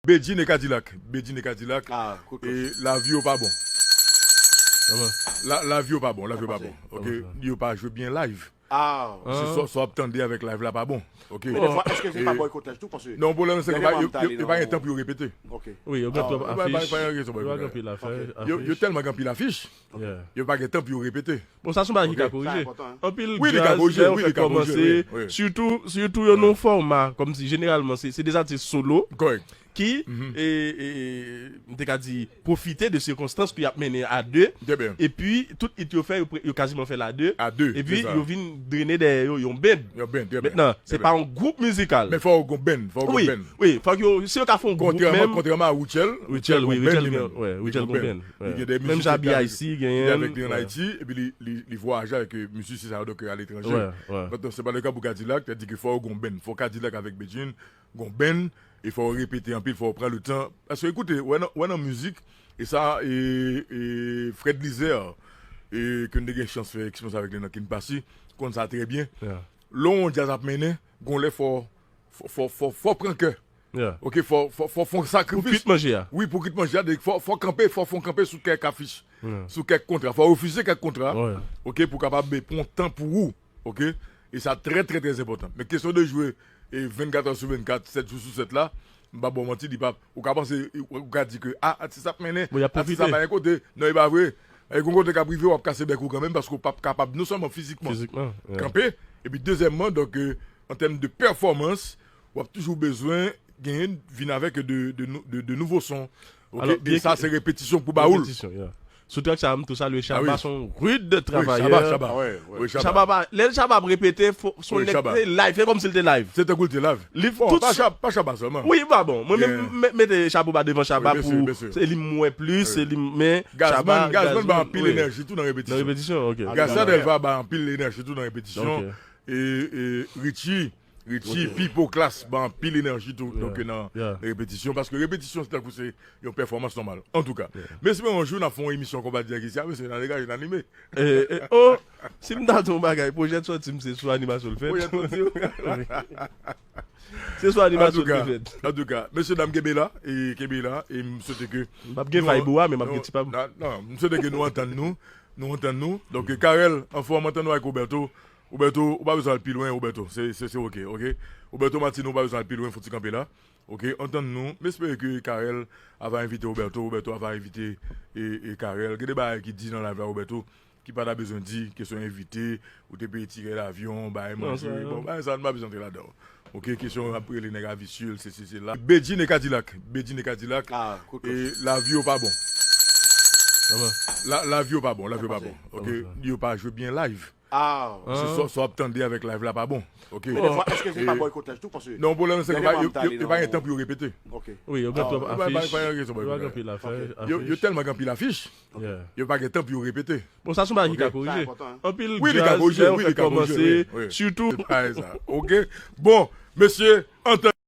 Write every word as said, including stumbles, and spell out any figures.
Bedjine e Kadilak. Bedjine e Kadilak. Ah, kout kout. E lavi yo pa bon. Kòman? La, lavi yo pa bon, lavi yo pa bon. Ok, yo pa jwe byen live. Ah. Se sa, sa w ap tande avèk live la pa bon. Ok. Men defwa, èske se pa boykotaj tou? Paske non, pwoblèm se yo, yo pa gen tan pou yo repete. Ok. Wi, yo gen twòp afich. Yo pa gen anpil afich. Yo, yo tèlman gen anpil afich. Yo pa gen tan pou yo repete. Bon, sa se yon bagay ki ka korije. Anpil djaz, lè yo fèk kòmanse, sitou, sitou yo nan yon fòma, kòmsi jeneralman, se, se de atis solo ki, e, e, e, m te ka di, pwofite de sikonstans ke y ap mennen a de. Epi, tout it yo fè, yo, pre- yo kaziman fè l a de. A de, epi, se sa. Yo vin drene dèyè yo, yon band. Yon band, trè byen. Mentnan, se pa yon gwoup mizikal. Men fò yo gon band, fò yo gon band. Wi, fò yo, si yo ka fè yon gwoup menm. Kontrèman a Rutshelle, Rutshelle, wi, Rutshelle gon band. Li gen de mizisyen ki genyen. Menm Jaby Ice genyen. Li avèk li ann Ayiti, epi li, li, li vwayaje avèk, e, mizisyen sa yo, donk, e, aletranje. Mentnan, se pa le ka pou Kadilak, sètadi ke fò yo gon band. Fò Kadilak avèk Bedjine gon band, e fò yo repete anpil, fò yo pran le tan. Paske, ekoute, wè nan, wè nan mizik, e sa, e, e Fred Lizer, e ke n te gen chans fè eksperyans avèk li nan Kin Pasi, konn sa trè byen. Lè yon djaz ap mennen, gon lè fò, fò, fò, fò, fò pran kè. Ok, fò, fò, fò fè yon sakrifis. Pou kwit manje a. Wi, pou kwit manje a, fò, fò kanpe, fò, fò kanpe sou kèk afich, sou kèk kontra. Fò refize kèk kontra, ok, pou kapab pran tan pou ou. Ok? E sa trè, trè, trè enpòtan. Men kesyon de jwe, e, vennkat è sou vennkat, sèt jou sou sèt la, m pa ba w manti, li pa, ou ka panse, ou ka di ke, a, atis ap mennen, atis la pa gen kote. Non, e pa vre. E gon kote k ap rive, w ap kase bèk ou kanmenm, paske w p ap kapab non sèlman fizikman kanpe, epi dezyèmman, donk, e, an tèm de pèfòmans, w ap toujou bezwen genyen, vin avèk de, de, nou- de, de nouvo son. Ok? E sa, se repetisyon pou ba ou l. Repetisyon, yeah. Sou track sa, m tou salye Shabba, se yon rude travayè. Shabba, Shabba. Shabba pa, lè Shabba ap repete, se yon nèg te live, se kòmsi l te live. Se tankou l te live. Li tout pa Shabba sèlman. Wi, pa bon. Mwen menm, m- mete chapo ba devan Shabba pou, se li m wè plis, se li m, men Shabba, Gazman ba anpil enèji tou nan repetisyon. Nan repetisyon, ok. Gazman Delva ba anpil enèji tou nan repetisyon. E, e, Richie, Richie, Pipo Klass, ba anpil enèji tou, donk, nan repetisyon, paske repetisyon, se tankou se yon pèfòmans nòmal. Antouka, m espere yon jou n ap fè yon emisyon konpa dirèk isi a, mesye, n a degaje, n anime. E, e, oh, si m ta di yon bagay, pwojè t sòti m, se sou animasyon l fèt. Se sou animasyon l fèt. Antouka, mesye dam, kenbe la, e kenbe la, e m swete ke m p ap gen vibe ou a, men m ap gen ti pa m. Non, non, m swete ke nou antann nou, nou antann nou. Donk, Carel, anfòm, antann nou ak Roberto. Roberto, ou pa bezwen al pi lwen, Roberto. Se, se, se ok, ok. Roberto Martino, ou pa bezwen al pi lwen, fouti kanpe la. Ok, antann nou. M espere ke Carel ava envite Roberto, Roberto ava envite, e, e Carel. Gen de bagay ki di nan live la, Roberto, ki pa ta bezwen di, kesyon envite, ou te peye tikè lavyon, bay manje. Bon, bagay sa, nou pa bezwen antre ladan. Ok, kesyon ap rele nèg a visye, se, se, se la. Bedjine e Kadilak, Bedjine e Kadilak. E lavi yo pa bon. La, lavi yo pa bon, lavi yo pa bon. Ok, yo pa jwe byen live. Se sa, sa w ap tande avèk live la pa bon. Ok. Men defwa, èske se pa bòykotaj tou? Paske non, pwoblèm se yo pa gen tan pou yo repete. Wi, yo gen twòp afich. Yo pa gen anpil afich. Yo tèlman gen anpil afich. Yo pa gen tan pou yo repete. Bon, sa se yon bagay ki ka korije. Anpil djaz, lè yo fèk kòmanse, sitou. Ok. Bon, mesye, antann